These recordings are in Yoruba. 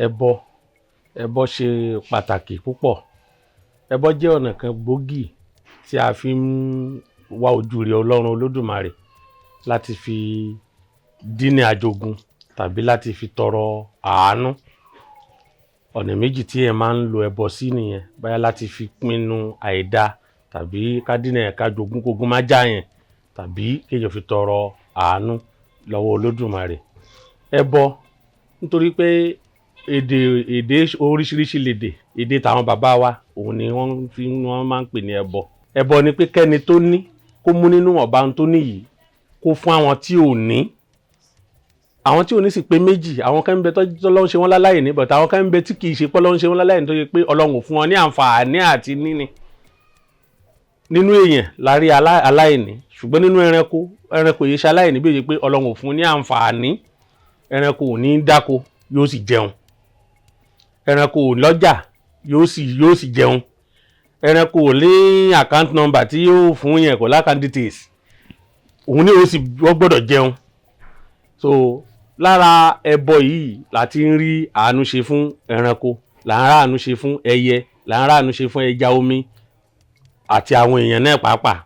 Ẹbọ, ẹbọ ṣe pàtàkì púpọ̀. Ẹbọ jẹ́ ọ̀nà kan gbòógì tí a fi ń wá ojú rere Ọlọ́run Olódùmarè láti fi dínà àjogún tàbí láti fi tọrọ àánú. Ọ̀nà méjì tí èèyàn máa ń lo ẹbọ sí nìyẹn, bóyá láti fi pinnu àìda tàbí ká dínà ká jogún kógún má jàyàn tàbí kéèyàn fi tọrọ àánú lọ́wọ́ Olódùmarè. Ẹbọ, nítorí pé èdè èdè oríṣiríṣi lèdè, èdè tàwọn bàbá wa òun ni wọ́n fi wọ́n máa ń pè ní ẹbọ. Ẹbọ ni pé kẹ́ni tó ní kó mú nínú ọ̀ba tó ní yìí kó fún àwọn tí ò ní. Àwọn tí ò ní sì pé méjì. Àwọn kan ń bẹ tọ́lọ́run ṣe wọ́n láláìní, but àwọn kan ń bẹ tí kì í ṣe pé Ọlọ́run ṣe wọ́n láláìní, tó ṣe pé Ọlọ́run ò fún wọn ní àǹfààní àti níní. Nínú èèyàn la rí aláìní, ṣùgbọ́n nínú ẹranko, ẹranko yìí ṣe aláìní bí ó ṣe pé Ọlọ́run ò fún ní àǹfààní. Ẹranko ò ní dáko, yóò sì jẹun. Ẹranko ò lọ́jà, yóò sì jẹun. Ẹranko ò ní account number tí yóò fún yẹn, kò l'account details, òun ní ó sì wọ́n gbọ́dọ̀ jẹun. So lára ẹbọ yìí la ti ń rí àánú ṣe fún ẹranko, là ń ráàánú ṣe fún ẹyẹ, là ń ráàánú ṣe fún ẹja omi àti àwọn èèyàn náà pàápàá.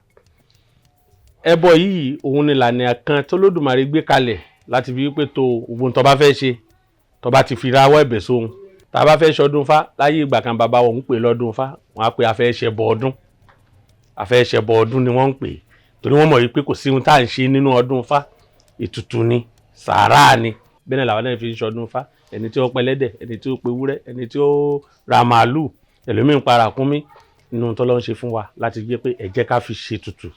Ẹbọ yìí òun ni ìlànà kan tólódùmarè gbé kalẹ̀ láti fi wípé tó gbogbo tó bá fẹ́ ṣe, tó bá ti fi rawọ́ ẹ̀bẹ̀ sóhun. Tá a bá fẹ́ ṣọdún fá láyé ìgbà kan, bàbá wọn ń pè lọ́dún fá, wọn á pé a fẹ́ ṣẹbọ ọdún. A fẹ́ ṣẹbọ ọdún ni wọ́n ń pè, torí wọ́n mọ̀ wípé kò sí ohun tá à ń ṣe nínú ọdún fá, ètùtù ni, sàárà ni. Bẹ́ẹ̀ náà làwọn náà fi ń ṣọdún fá. Ẹni tí ó pẹlẹ́dẹ̀, ẹni tí ó pe ewúrẹ́, ẹni tí ó ra màálù, ẹlòmíín pa ràkúnmí, nínú tó lọ́ ń ṣe fún wa láti jẹ́ pé ẹ jẹ́ ká fi ṣe ètùtù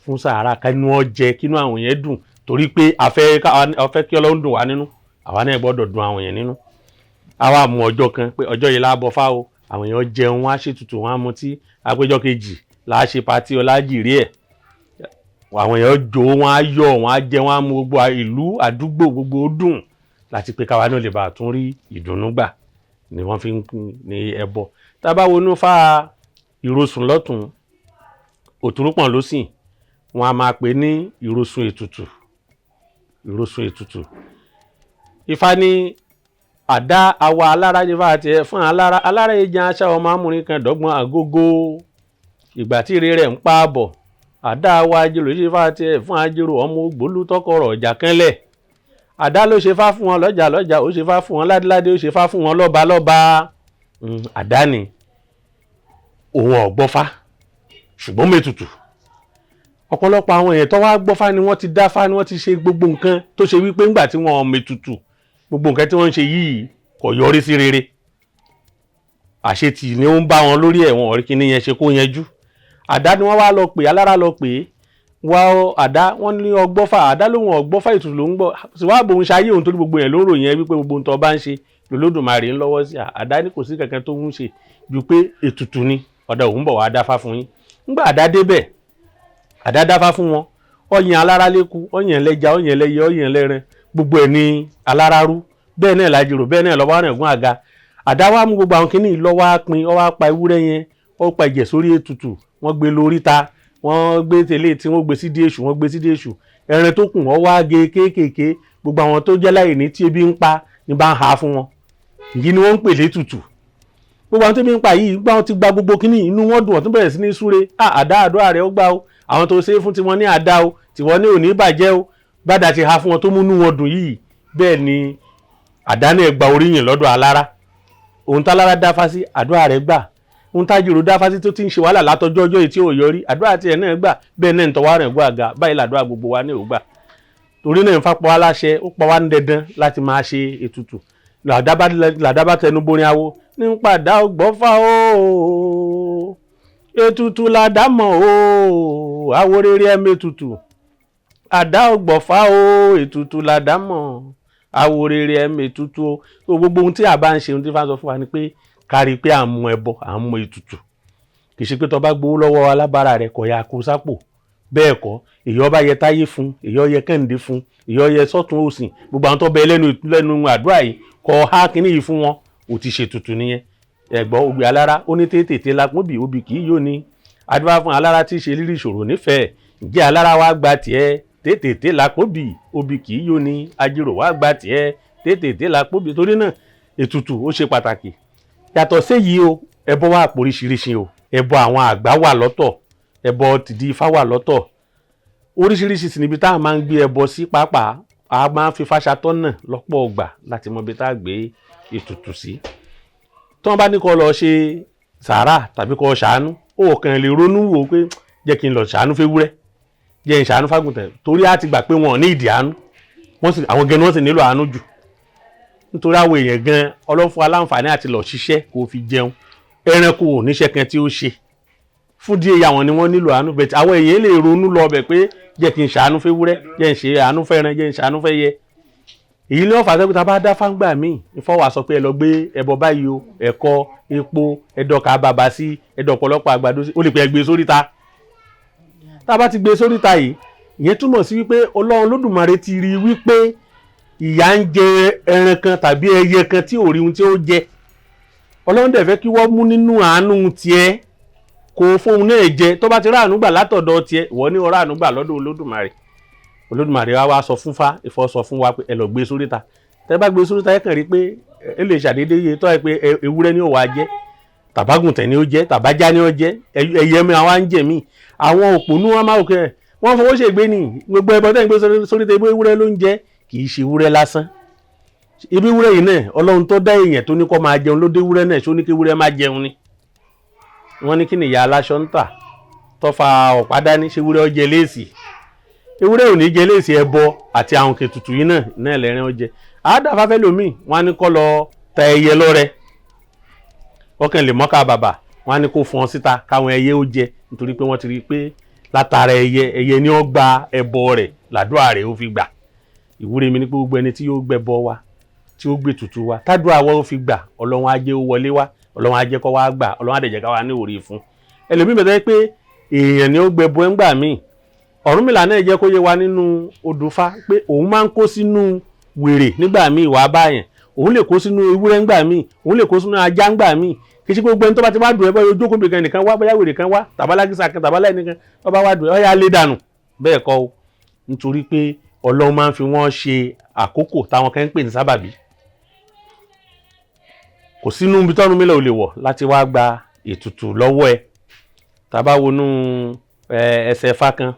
fún sàárà, kínú ọ jẹ, kínú àwọn yẹn dùn, torí pé a fẹ́ kí Ọlọ́run dùn wá nínú, àwa náà gbọ́dọ̀ dùn àwọn yẹn nínú. A wá mú ọjọ́ kan pé ọjọ́ yìí láàbọ̀ fá o, àwọn èèyàn jẹun, wọ́n á ṣètùtù, wọ́n á mutí. Àpéjọ kejì là á ṣe party ọlájìrí ẹ̀, àwọn èèyàn jó, wọ́n á yọ̀, wọ́n á jẹ, wọ́n á mu, gbogbo ìlú, àdúgbò, gbogbo ó dùn, láti pé káwa náà lè bá a tún rí ìdùnnú gbà ni wọ́n fi ń ní ẹbọ. Tá a bá wọnú fá ìrosùn lọ́tún, òtúrúpọ̀n lósì, wọ́n á máa pè ní ìrosùn ètùtù. Ìrosùn ètùtù, Ifá ní àdá àwa alára ifá tiẹ̀ fún alára, alára ìjà aṣá ọmọ amúrin kan dọ́gbọ́n àgógó ìgbà tí ire rẹ̀ ń pa bọ̀. Àdá àwa ajérò ṣe fá tiẹ̀ fún ajérò, ọmọ ògbólú tọkọrọ̀ ọ̀jà kánlẹ̀. Àdá ló ṣe fá fún wọn lọ́jà lọ́jà, ó ṣe fá fún wọn ládéládé, ó ṣe fá fún wọn lọ́ba lọ́ba. Àdá ni òun ọ̀gbọ́fá, ṣùgbọ́n mẹ́tutù. Ọ̀pọ̀lọpọ̀ àwọn èèyàn tó wá gbọ́fá ni wọ́n ti dáfá, ni wọ́n ti ṣe gbogbo nǹkan tó ṣe wípé ńgbà tí wọ́n mẹ́tutù, gbogbo nǹkan tí wọ́n ń ṣe yìí kò yọrí sí rere. Àṣetì ni ó ń bá wọn lórí ẹ̀, wọn ò rí kíní yẹn ṣe kó yanjú. Àdá ni wọ́n wá lọ pè, alára lọ pè é wá. Àdá, wọ́n ní ọgbọ́fà. Àdá lòun ọgbọ́fà, ètùtù ló ń gbọ́, sì wá bòun ṣayé òun, torí gbogbo yẹn ló ń ròyìn ẹ wípé gbogbo ohun tó bá ń ṣe lOlódùmarè ń lọ́wọ́ sí. Àdá ní kò sí kankan tó ń ṣe ju pé ètùtù ni. Ọ̀dà òun bọ̀ wá dáfá fún yín. Ńgbà àdá débẹ̀, àdá dáfá fún wọn, ọyàn alára lẹ́ku, ọyàn lẹ́ja, ọyàn lẹ́yẹ, ọyàn lẹ́rẹ̀, gbogbo ẹ̀ ní alára rú. Bẹ́ẹ̀ náà lájèrò, bẹ́ẹ̀ náà lọ́wọ́ rẹ̀ gún àga. Àdá wa mú gbogbo àwọn kìíní lọ́wọ́ á pin, ó wá pa ewúrẹ́ yẹn, ó pa ẹ̀jẹ̀ sórí ètùtù, wọ́n gbé lórí ta, wọ́n gbé tẹ̀lé tí wọ́n gbé sídìí èṣù, wọ́n gbé sídìí èṣù. Ẹran tó kù, wọ́n wá gé kéékèèké, gbogbo àwọn tó jẹ́ láìní tí ebi ń pa ní bá ń ha fún wọn. Èyí ni wọ́n ń pè létùtù. Gbogbo àwọn tó ebi ń pa yìí gbá, wọn ti gba gbogbo kínní, inú wọn dùn, wọ́n tún bẹ̀rẹ̀ sí ní súre. Àdá, àdúrà rẹ̀ ó gbà o, àwọn tó ṣe é fún tiwọn ní àdá o, tiwọn ní òní bàjẹ́ o. Bàdà ti ha fún wọn tó múnú wọn dùn yìí, bẹ́ẹ̀ ni àdá náà gba oríyìn lọ́dọ̀ alára. Ohun tálára dáfá sí, àdúrà rẹ̀ gbà. Ohun tájìrò dáfá sí tó ti ń ṣe wàhálà látọjọ́ ọjọ́ yìí tí ò yọrí, àdúrà tiẹ̀ náà gbà. Bẹ́ẹ̀ náà ń tọwọ́ rẹ̀ gbọ́ àga báyìí, làdúrà gbogbo wa ní ò gbà. Torí náà ń fapọ̀ aláṣẹ, ó pa wá ní dandan láti máa ṣe ètùtù. Làdábà tẹnu borin awo ní padà ọgbọ́fà o, ètùtù làdámọ̀ o, awo rere ẹ̀mí ètùtù. Àdá ọgbọ̀fà o, ètùtù làdámọ̀, awo rere ẹ̀mí ètùtù o. Gbogbo ohun tí a bá ń ṣe, ohun tí Ifá sọ fún wa ni pé kárí pé à ń mú ẹbọ, à ń mú ètùtù. Kì í ṣe pé tó bá gbowó lọ́wọ́ alábàárà rẹ̀ kò yá kó sápò, bẹ́ẹ̀ kọ́. Èyí ọba yẹ táyé fún, èyí ó yẹ kẹ́hìndé fún, èyí ó yẹ sọ́tún òsìn, gbogbo àwọn tó bẹ lẹ́nu lẹ́nu àdúrà yìí kọ́ há kínní yìí fún wọn, ò ti ṣètùtù nìyẹn. Ẹ̀gbọ́n ògbé alára ó ní tètè lápọ́n bì, obì kì í yó ni. Adúlá fún alára tí í ṣe lírí ìṣòro nífẹ̀ẹ́. Ǹjẹ́ alára wa gba tiẹ̀? Tètè lápọ́n bì, obì kì í yó ni. Ajírò wa gba tiẹ̀? Tètè lápọ́n bì. Torí náà Ètùtù ó ṣe pàtàkì. Yàtọ̀ séyìí o, ẹbọ wà póríṣiríṣi o. Ẹbọ àwọn àgbà wà lọ́tọ̀, ẹbọ tìdí ifá wà lọ́tọ̀, oríṣiríṣi sì níbi tá a máa ń gbé ẹbọ sí. Pàápàá, a máa ń fi fáṣatọ́nà lọ́pọ̀ ọgbà láti mọ ibi tá a gbé ètùtù sí. Tí wọ́n bá ní kó lọ ṣe sàárà tàbí kó ṣàánú, ó kàn lè ronú wò ó pé jẹ́ kí n lọ ṣàánú fẹ́wúrẹ́, jẹ́ n ṣàánú fágùntàn, torí á ti gbà pé wọn ò ní ìdí àánú. Wọ́n sì àwọn gan ni wọ́n sì nílò àánú jù, nítorí àwọn èèyàn gan Ọlọ́run fún wa láǹfààní àti lọ ṣiṣẹ́ kó fi jẹun. Ẹranko ò níṣẹ́ kan tí ó ṣe fún díẹ̀ yà wọ́n ni wọ́n nílò àánú bẹ̀tẹ̀. Àwọn èèyàn lè ronú lọ bẹ̀ pé jẹ́ kí n ṣàánú fẹ́wúrẹ́, jẹ́ n ṣe àánú fẹ́ran, jẹ́ n ṣàánú fẹ́yẹ. Èyí ni wọ́n fà á sẹ́kùtà bá dá fáńgbà míì. Ìfọwọ́ sọ pé ẹ lọ gbé ẹbọ báyìí o, ẹ̀kọ, epo, ẹ̀dọ̀kà bàbà sí, ẹ̀dọ̀ ọ̀pọ̀lọpọ̀ àgbàdo sí, ó lè pẹ́ ẹ gbé sóríta. Tá a bá ti gbé sóríta yìí, ìyẹn túmọ̀ sí wípé Ọlọ́run Olódùmarè ti rí wípé ìyà ń jẹ ẹran kan tàbí ẹyẹ kan tí ò rí ohun tí ó jẹ. Ọlọ́run dẹ̀ fẹ́ kí wọ́n mú nínú àánú tiẹ̀ kó fóun náà jẹ. Tó bá ti ráàánú gbà látọ̀dọ̀ tiẹ̀, ìwọ ní ọ̀rá àánú gbà lọ́dọ̀ Olódùmarè. Olódùmarè wa wá sọ fún Fá, Ifá sọ fún wa pé ẹ lọ gbé sóríta. Tẹ bá gbé sóríta, ẹ kàn rí pé ẹ lè ṣàdédé iye tó yẹ pé ewúrẹ́ ni ó wàá jẹ, tàbágùntàn ni ó jẹ, tàbájá ni ó jẹ, ẹyẹ mi àwa ń jẹ mí. Àwọn òpònú wọn máa kẹ wọn fọwọ́ ṣègbè ní gbogbo ẹbọ tẹ́ ń gbé sóríta, ebó ewúrẹ́ ló ń jẹ. Kì í ṣe ewúrẹ́ lásán. Ibi ewúrẹ́ yìí náà, Ọlọ́run tó dá èèyàn tó ní kó máa jẹun ló dé ewúrẹ́ náà. Ṣó ní kí ewúrẹ́ máa jẹun ni? Wọ́n ní kí ni ìyá aláṣọ ń tà tó fa ọ̀pá dání? Ṣé ewúrẹ́ ó jẹ léèsì? Ewúrẹ́ ò ní jẹ léèsì. Ẹbọ àti àwọn kètùtù yìí náà lẹ́rìn ó jẹ. Àádáfáfẹ́ lomi, wọ́n á ní kó lọ ta ẹyẹ lọ́rẹ, ọkàn lè mọ́ká bàbà, wọ́n á ní kó fọ́n síta káwọn ẹyẹ ó jẹ, nítorí pé wọ́n ti rí i pé látara ẹyẹ, ẹyẹ ni ó gba ẹbọ rẹ̀, làdúrà rẹ̀ ó fi gbà. Ìwúre mi ní pé gbogbo ẹni tí yóò gbẹbọ wa, tí ó gbé tutù wa, tádùá wa ó fi gbà, Ọlọ́run á jẹ́ ó wọlé wá, Ọlọ́run á jẹ́ kó wá gbà, Ọlọ́run á dẹ̀ jẹ́ ká wá ní òrí fún ẹlòmíì bẹ̀rẹ̀ pé èèyàn ni ó gbẹbọ ẹ̀ ń gbà míì. Ọ̀rúnmìlà náà jẹ́ kó yé wa nínú odùfá pé òun máa ń kó sínú wèrè nígbà míì wàá báyẹn, òun lè kó sínú ewúrẹ́ ńgbà míì, òun lè kó sínú ajá ńgbà míì. Kì í ṣe gbogbo ẹni tó bá ti wá dùn ẹ bọ́ ojókòó bìkan nìkan wá, bóyá wèrè kan wá, tàbálágísà kan, tàbálá ẹnìkan tó bá wá dùn ẹ, ọ̀yà lé dànù. Bẹ́ẹ̀ kọ́ o, nítorí pé Ọlọ́run máa ń fi wọ́n ṣe àkókò táwọn kan ń pè ní sábàbí. Kò sínú ibi tọ́rùnmìlà ò lè wọ̀ láti wá gba ètùtù lọ́wọ́ ẹ. Tá a bá wọnú ẹsẹ̀ Ifá kan,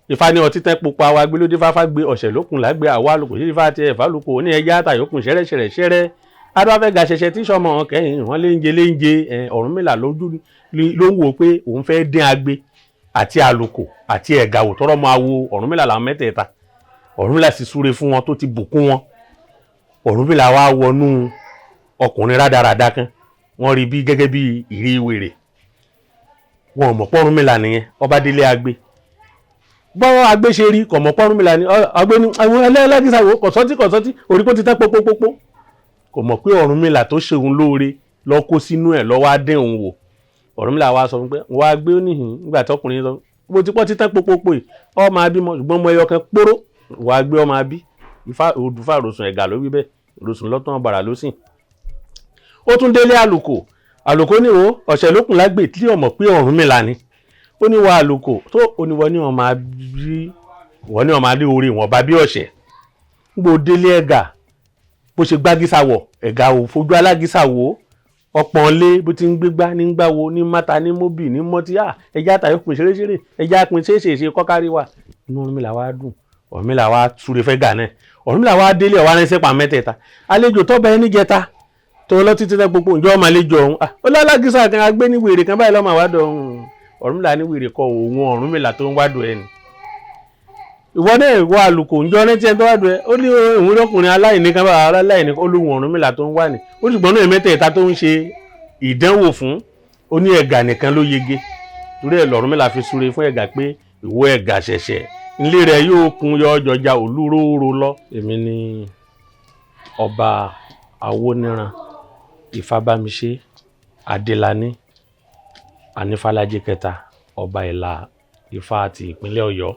Ifá ní ọtí tẹ́ pupa wa gbé lóde fáfá gbé ọ̀sẹ̀ lókun lágbé àwa lóko sí Ifá àti ẹ̀fá lóko ní ẹja àtàyókùn ṣẹ́rẹ́ṣẹ̀rẹ́ ṣẹ́rẹ́ adúláfẹ́ ga ṣẹṣẹ tí sọmọ kẹ́yìn wọn léńjẹ léńjẹ. Ọ̀rúnmìlà lójú ló ń wò pé òun fẹ́ dín agbe àti àlùkò àti ẹ̀gàwò tọrọ mọ awo Ọ̀rúnmìlà làwọn mẹ́tẹ̀ẹ̀ta. Ọ̀rúnmìlà sì súre fún wọn tó ti bùkún wọn. Ọ̀rúnmìlà wá wọnú ọkùnrin rádaràda kan, wọ́n rí bí gẹ́gẹ́ bí ìrí wèrè, wọn ò mọ̀ pé Ọ̀rúnmìlà nìyẹn. Ọba délé agbe, bọ́wọ́ agbe ṣe rí kò mọ̀ pé Ọ̀rúnmìlà ni agbe ní àwọn ẹlẹ́gìsà wò kọ̀sọ́tì kọ̀sọ́tì orí kó ti tẹ́ pópópópó. Kò mọ̀ pé Ọ̀rúnmìlà tó ṣe òun lóore lọ kó sínú ẹ̀ lọ́wọ́ á dín òun wò. Ọ̀rúnmìlà wa sọ fún pé wọ́n á gbé níhìn nígbà tí ọkùnrin sọ bó ti pọ́ títẹ́ pópópó yìí, ọ máa bímọ, ṣùgbọ́n ọmọ ẹyọ kan póró wàá gbé ọmọ abí. Ifá òdùfà rosùn ẹ̀gà ló wí bẹ́ẹ̀, rosùn lọ́tàn ọ̀bàrà ló sìn. Ó tún délé àlùkò. Àlùkò ní o ọ̀sẹ̀ lókun lágbè tí ọmọ pé Ọ̀rúnmìlà ni. Ó ní wa àlùkò tó ó ní wọ́n ní ọmọ abí, wọ́n ní ọmọ adé orí wọn bá bí ọ̀sẹ̀. Nígbà ó délé ẹ̀gà, bó ṣe gbágísà wọ̀, ẹ̀gà ò fojú alágísà wò ó, ọ̀pọ̀n lé bó ti ń gbégbá ní gbáwo ní máta ní móbì ní mọ́tí à ẹja àtàyè pin ṣeréṣeré, ẹja pin ṣeéṣeéṣe kọ́kárí wa. Inú Ọ̀rúnmìlà wa dùn. Ọ̀rúnmìlà wa súre fẹ́ gà náà. Ọ̀rúnmìlà wa délé ọ̀wá ránṣẹ́ pa mẹ́tẹ̀ẹ̀ta àlejò tọ́ba ẹni jẹta tó lọ títí tẹ gbogbo ǹjọ́ ọmọ àlejò ọ̀hún ó lálágísà kan agbé ní wèrè kan báyìí lọ́mọ àwádọ̀ ọ̀hún. Ọ̀rúnmìlà ní wèrè kọ òun Ọ̀rúnmìlà tó ń wádùn ẹni ìwọ náà, ìwọ àlùkò ǹjọ́ rántí ẹni tó wádùn ẹ. Ó ní òun lọkùnrin aláìní kan bá aláìní, ó lóun Ọ̀rúnmìlà tó ń wà ní ó, ṣùgbọ́n náà mẹ́tẹ̀ẹ̀ta tó ń ṣe ìdánwò fún, ó ní ẹ̀gà nìkan ló yege. Torí ẹ̀ lọ̀rúnmìlà fi súre fún ẹ̀gà pé ìwọ ẹ̀gà ṣẹ̀ṣẹ̀ ilé rẹ̀ yóò kun yọ jọjà olúróòrò lọ. Èmi ni Ọba Awóníran Ifábámiṣé Adélàní Anífàlájì kẹta, ọba Ìlà Ifá àti ìpínlẹ̀ Ọ̀yọ́.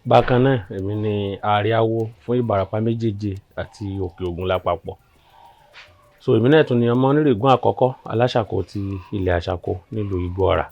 Bákan náà, èmi ni ààrẹ awo fún Ìbàràpá méjèèje àti Òkè Ògùn lápapọ̀. So èmi náà tún ni ọmọ onírègùn àkọ́kọ́ aláṣàkó ti ilẹ̀ Àṣàkó nílùú Igbó Ọrà.